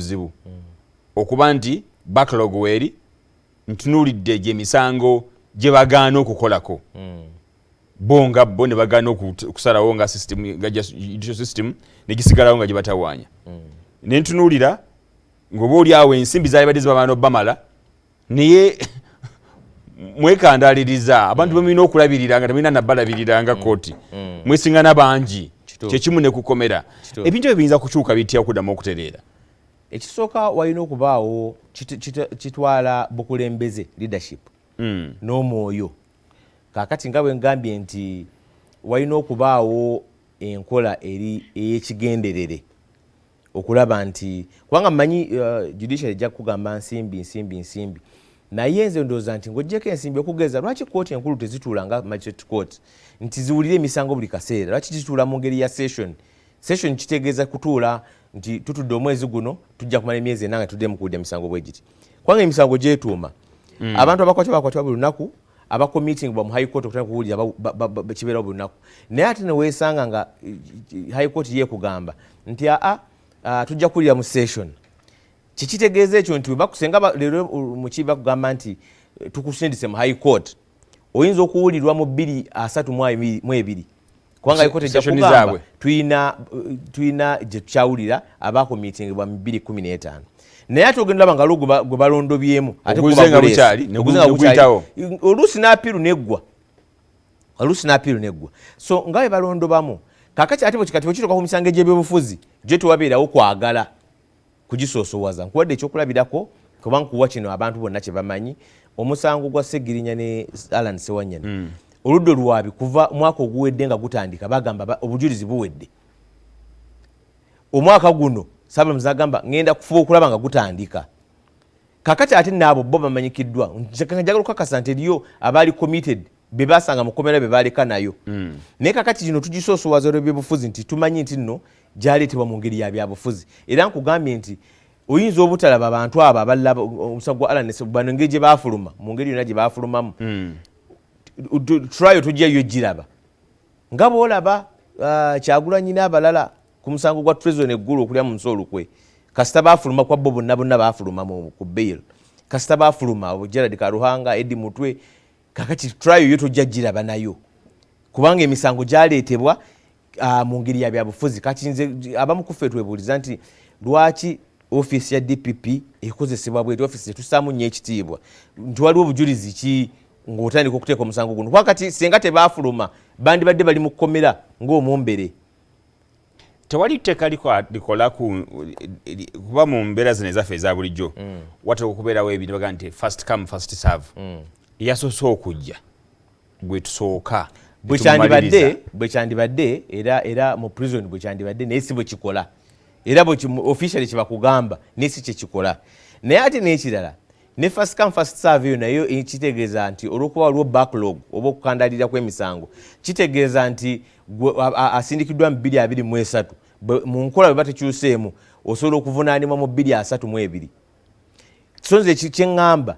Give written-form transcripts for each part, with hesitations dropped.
Obuzibu okuba nti backlog weeri, ntunuulidde gyemisango gye bagaana okukolako bo nga bo ne bagaana okusalawo nga system, nga judicial system negisigalawo nga gye batawaanya. Nentunuulira ng'oba oli awo ensimbi zalibadde zibamala n'obbamala, naye mwekandaliriza abantu bemulina okulabirira nga temulina nabalabirira nga kooti, mwesingana bangi. Kyekimu ne kukomera. Ebintu ebyo biyinza kukyuka bitya okuddamu okutereera? Ekisooka, walina okubaawo kitwala bukulembeze, leadership n'omwoyo. Kaakati nga bwe ngambye nti walina okubaawo enkola eri ey'ekigenderere okulaba nti, kubanga mmanyi judiciary ejja kugamba nsimbi, nsimbi, nsimbi, naye nze ndowooza nti ng'oggyeko ensimbi, okugeza lwaki kooti enkulu tezituula nga magistrate court nti ziwulire emisango buli kaseera? Lwaki zituula mu ngeri ya session? Session kitegeeza kutuula nti tutudde omwezi guno, tujja kumala emyezi 4 nga tuddemu kuwulira emisango bwe giti, kubanga emisango gyetuuma. Abantu abakwatibwa bakwatibwa buli lunaku, abacommittingibwa mu High Court okutandika kuwulira kibeerawo buli lunaku. Naye ate neweesanga nga High Court yeekugamba nti aa, tujja kuwulira mu session. Kikitegeeza ekyo nti bakusenga leero muki bakugamba nti tukusindise mu High Court, oyinza okuwulirwa mu 2032, kubanga High Court ejja kugamba tuyina gye tukyawulira abacommittingibwa mu 2015. Naye ate ogenda olaba nga lwo gwe balondobyemu. Oluusi n'appeal neggwa, oluusi n'appeal neggwa. So nga bwe balondobamu kakati, ate kati bwekituuka ku misango egy'ebyobufuzi, gyo tewabeerawo kwagala kugisoosowaza. Nkuwadde ekyokulabirako, kuba nkuwa kino abantu bonna kye bamanyi, omusango gwa Segirinya ne Alan Sewanyana. Oludda olwabi kuva mwaka oguwedde nga gutandika bagamba obujulizi buwedde. Omwaka guno Saabalamuzi agamba ŋŋenda kufuba okulaba nga gutandika. Kakati ate naabo bo bamanyikiddwa. Njagala okukakasa nti eriyo abaali committed be basanga mu kkomera be baleka nayo. Naye kakati kino tugisoosowaza olw'ebyobufuzi, nti tumanyi nti nno gyaleetebwa mu ngeri ya byabufuzi. Era nkugambye nti oyinza obutalaba abantu abo abalala, omusango gwa Alan, bano engeri gye baafuluma, mu ngeri yonna gye baafulumamu, trial tojjayo giraba nga bwolaba Kyagulanyi n'abalala ku musango gwa treason eggulu okulya mu nsi olukwe. Kasita baafuluma kwa bo bonna bonna baafuluma ku bail, kasita baafuluma, Gerard Karuhanga, Eddie Mutwe. Kakati trial yo tojja giraba nayo kubanga emisango gyaleetebwa mu ngeri ya byabufuzi. Kati nze abamu kuffe twebuuliza nti lwaki ofiisi ya DPP ekozesebwa bweti, ofiisi tetussaamu nnyo ekitiibwa, nti waliwo obujulizi ki ng'otandika okuteeka omusango guno? Kuba kati singa tebaafuluma bandibadde bali mu kkomera ng'omumbere. Tewali tteeka likola kuba mu mbeera zino ezaffe eza bulijjo. Watera okubeerawo ebintu baga nti first come, first serve. Eyasoose okujja gwe tusooka. Bwekyandibadde, bwekyandibadde era mu prison bwekyandibadde, naye si bwe kikola. Era officially kyebakugamba, naye si kyekikola. Naye ate n'ekirala, ne first come, first serve eyo nayo kitegeeza nti olwokuba waliwo backlog oba okukandalira kw'emisango, kitegeeza nti asindikiddwa mu 2023, mu nkola bwe batekyuseemu, osobola okuvunaanibwa mu 2032. So nze kyeŋŋamba,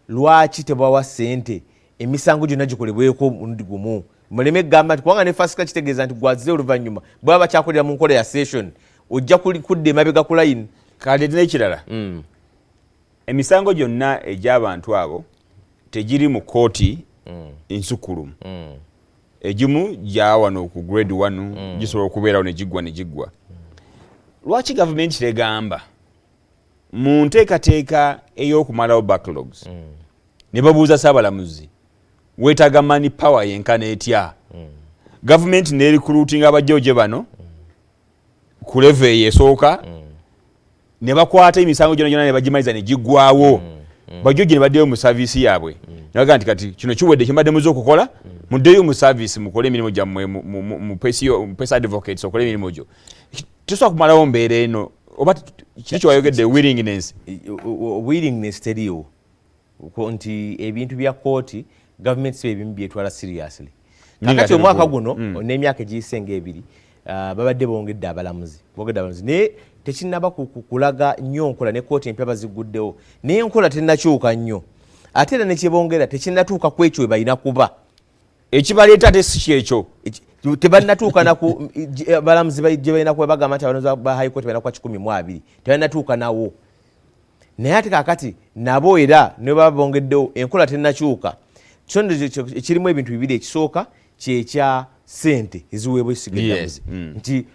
lwaki tebawa ssente emisango gyonna gikolebweko omulundi gumu, muleme kugamba nti, kubanga ne first come kitegeeza nti gwazize oluvannyuma, bwaba bakyakolera mu nkola ya session, ojja kudda emabega ku line. Kale n'ekirala, emisango gyonna egy'abantu abo tegiri mu kooti ensukulumu. Egimu gyawano ku grade 1, gisobola okubeerawo negiggwa negiggwa. Lwaki gavumenti tegamba mu nteekateeka ey'okumalawo backlogs ne babuuza saabalamuzi, weetaaga man power yenkana etya? Gavumenti nerecruitinga abajooje bano ku level eyo esooka, ne bakwata emisango gyona gyona ne bagimaliza ne giggwawo, bajooje ne baddeyo mu service yaabwe, ne bagamba nti kati kino kiwedde kyembadde muze okukola, muddeyo mu service mukole emirimu gyammwe, mu pace advocates okole emirimu gyo. Tosobola kumalawo mbeera eno oba kiri kyewayogedde, willingness? Willingness teriiwo nti ebintu bya kooti, gavumenti si ebimu byetwala seriously. Kakati omwaka guno n'emyaka egiyise ngaebiri babadde bongedde abalamuzi, bongedde abalamuzi, naye tekinnaba kulaga nnyo nkola. Ne kooti empya baziguddewo, naye enkola tennakyuka nnyo. Ate era nekyebongera tekinnatuuka ku ekyo we balina kuba. Ekibaleeta ate si kyekyo. Tebannatuuka naku balamuzi gye balina kuba, bagamba nti abalamuzi ba High Court balina kuba 120, tebannatuuka nawo. Naye ate kakati nabo era ne baba bongeddewo, enkola tennakyuka. So nno ekirimu ebintu bibiri. Ekisooka kyekya sente eziweebwa essiga eddamuzi, nti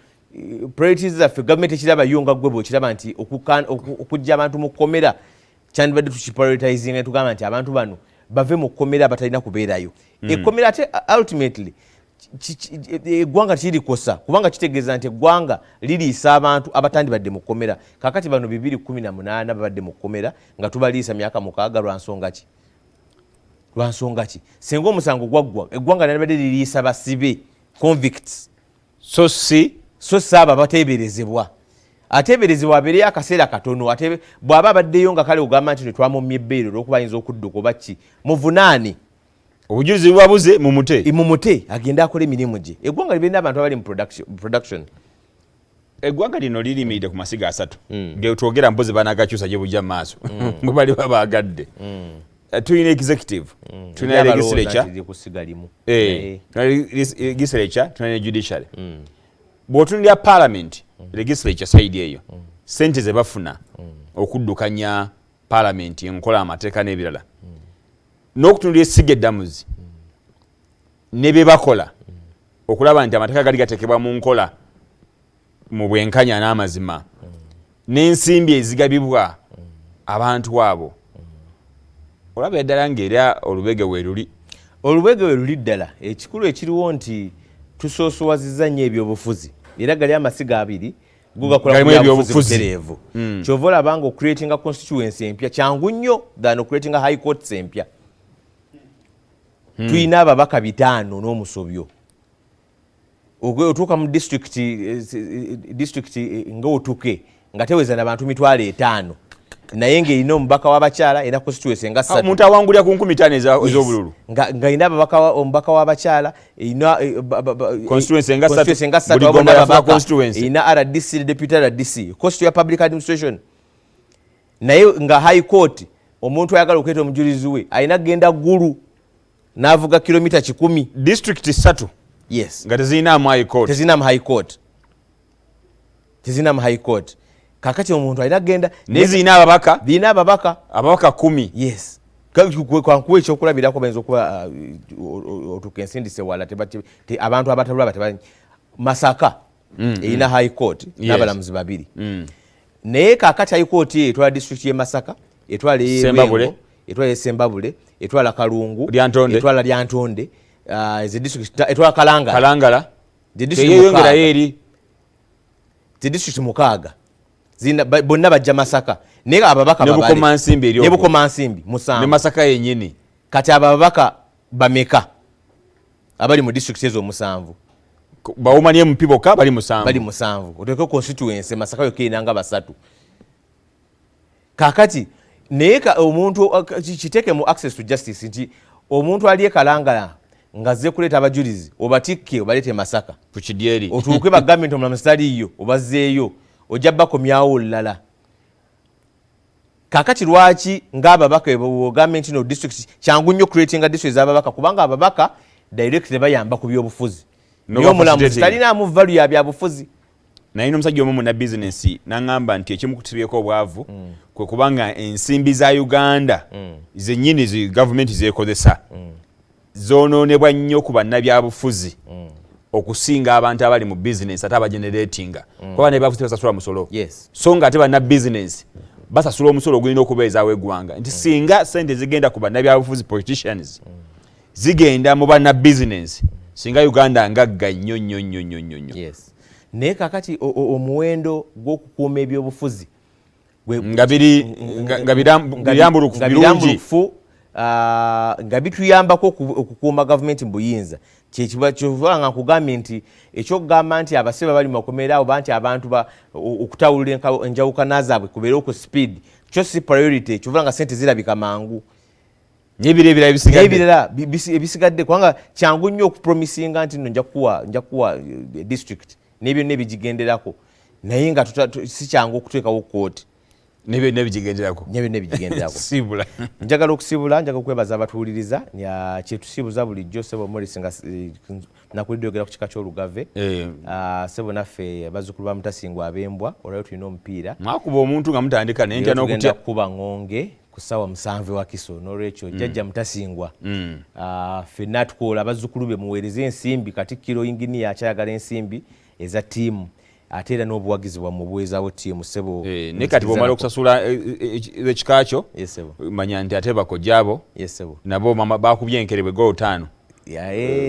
priorities zaffe gavumenti ekiraba yo nga gwe bwekiraba nti okuggya abantu mu kkomera kyandibadde tukiprioritizinga, ne tugamba nti abantu bano bave mu kkomera, batalina kubeerayo. Ekkomera ate ultimately eggwanga kirikosa, kubanga kitegeeza nti eggwanga liriisa abantu abatandibadde mu kkomera. Kakati bano 218 babadde mu kkomera nga tubaliisa myaka 6, lwa nsonga ki? Lwa nsonga ki? Singa omusango gwaggwa, eggwanga lyandibadde liriisa basibe, convicts, so si so si abo abateeberezebwa. Ateeberezebwa abeereyo akaseera katono, ate bw'aba abaddeyo nga kale ogamba nti netwamumya ebbeere olwokuba ayinza okudduka oba ki, muvunaane. Obujulizi bubabuze, mumute. Mumute agende akole emirimu gye, eggwanga libeerina abantu abali mu production. Eggwanga lino lirimiridde ku masiga asatu getwogera, mpozi banagakyusa gye bujja mu maaso bwe bali babaagadde. Tulina executive, tulina legislature, Liri ku ssiga limu. Tulina legislature, tulina ne judiciary. Bw'otunulira parliament, legislature side eyo, sente ze bafuna okuddukanya parliament, enkola amateeka n'ebirala, n'okutunulira essiga eddamuzi ne bye bakola okulaba nti amateeka gali gateekebwa mu nkola mu bwenkanya n'amazima, n'ensimbi ezigabibwa abantu abo, olaba ddala ng'era olubege weeruli. Olubege we luli ddala. Ekikulu ekiriwo nti tusoosowaziza nnyo ebyobufuzi, era gali amasiga abiri go gakola ku Galimu byabufuzi ebyobufuzi. Butereevu. Kyova olaba nga ocreatinga constituency empya kyangu nnyo than ocreatinga high courts empya. Tulina ababaka 500 n'omusobyo. Otuuka mu district, district nga otuke nga teweza nabantu 50,000, naye ng'erina omubaka w'abakyala, erina constituency nga ssatu. Omuntu awangulira ku 5000 ez'obululu. Nga erina omubaka w'abakyala, erina Constituency nga ssatu, constituency nga ssatu, buli wamu gomba yafuka n'ababaka. constituency. Erina RDC ne deputy RDC, cost ya public administration. Naye nga High Court, omuntu ayagala okuleeta omujulizi we alina kugenda Ggulu n'avuga kilomita 100. District ssatu nga tezirinaamu high court. Tezirinamu high court, tezirinamu high court. Kakati omuntu alina kugenda Naye zirina ababaka. Zirina ababaka. Ababaka 10. Yes. Kankuwa ekyokulabirako, bayinza okuba otuuka ensindise wala, abantu abatalaba teba. Masaka erina high court n'abalamuzi babiri. Naye kakati high court eyo etwala district y'e Masaka, etwala ey'e Sembabule. Lwengo, etwala esembabule, etwala Kalungu, Lyantonde. Etwala Lyantonde, ze district, etwala Kalangala. Kalangala. Ze district teyeyongerayo 6. Eri. Ze district 6. Bonna bajja Masaka, naye ababaka Ne babale. Bukomansimbi eri Ne okwo. Bukomansimbi 7. Ne Masaka yennyini. Kati abo ababaka bameka abali mu district ezo 7? Ba woman MP bokka bali 7. Bali 7. Oteeke constituency, Masaka yokka erina basatu. Kakati naye omuntu kiteeke mu access to justice nti omuntu ali e Kalangala ng'azze kuleeta abajulizi, obatikke obaleete e Masaka ku kidyeri, otuuke bagambe nti omulamuzi taliiyo, obazzeeyo, ojja bakomyawo olulala. Kakati lwaki ng'ababaka ogambe nti no district kyangu nnyo creatinga district ez'ababaka, kubanga ababaka direct bayamba ku byobufuzi, No naye omulamuzi facilitating. talinaamu value ya byabufuzi. Naye n'omusajja omu muna bizinesi n'aŋŋamba nti ekimu kutubyeko obwavu kwe kubanga ensimbi za Uganda zennyini zi gavumenti zeekozesa zoonoonebwa nnyo ku bannabyabufuzi okusinga abantu abali mu bizinesi ate abageneratinga, kuba bannabyabufuzi tebasasula musolo, so nga ate bannabizinesi basasula omusolo ogulina okubeezaawo eggwanga, nti singa sente zigenda ku bannabyabufuzi, politicians, zigenda mu bannabizinesi, singa Uganda ngagga nnyo nnyo nnyo nnyo nnyo nnyo. Yes, naye kakati omuwendo gw'okukuuma ebyobufuzi nga biri nga birambulukufu nga birungi. Birambulukufu, nga bituyambako okukuuma gavumenti mu buyinza. Kyekiba kyova nga nkugambye nti ekyokugamba nti abasibe bali mu makomera oba nti abantu okutawulula enjawukana zaabwe kubeere ku speed, kyo si priority. Kyova nga sente zirabika mangu. N'ebiro ebirala ebisigadde. N'ebirala ebisigadde, kubanga kyangu nnyo okupromisinga nti no nja kuwa district n'ebyonna ebigigenderako, naye nga si kyangu okuteekawo kooti. Nebyonna ebigigenderako. Nebyonna ebigigenderako. Siibula. Njagala okusiibula, njagala okwebaza abatuwuliriza. Kyetusiibuza bulijjo ssebo Morris nga nakulidde oyogera ku kika ky'Olugave. Ssebo naffe bazzukulu ba Mutasingwa ab'embwa, olwaleero tulina omupiira. Mwakuba omuntu nga mutandika naye ntya n'okutya. Tugenda kukuba ŋŋonge ku ssaawa 7 Wakiso, n'olwekyo jjajja Mutasingwa ffenna tukoola abazzukulu be muweereze ensimbi. Katikkiro yinginiya akyayagala ensimbi eza ttiimu, ate era n'obuwagizi bwammwe obuweezaawo ttiimu ssebo. Naye kati bw'omala okusasula ekika kyo, manya nti ate bakojjaabo nabo mama bakubye enkerebwe goolo 5.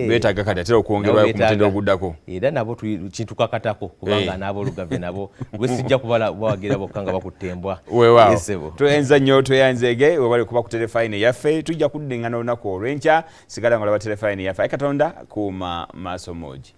Beetaaga kati atera okwongerwayo ku mutendera oguddako. Era nabo kitukakatako kubanga n'aboolugave nabo bwe sijja kubawagira bokka nga bakutte embwa. Weewaawo. Tweyanza nnyo, tweyanzeege, webale kuba ku terefayina yaffe. Tujja kuddingana olunaku olw'enkya. Sigala ng'olaba terefayina yaffe. Ayi Katonda kuuma maaso moogi.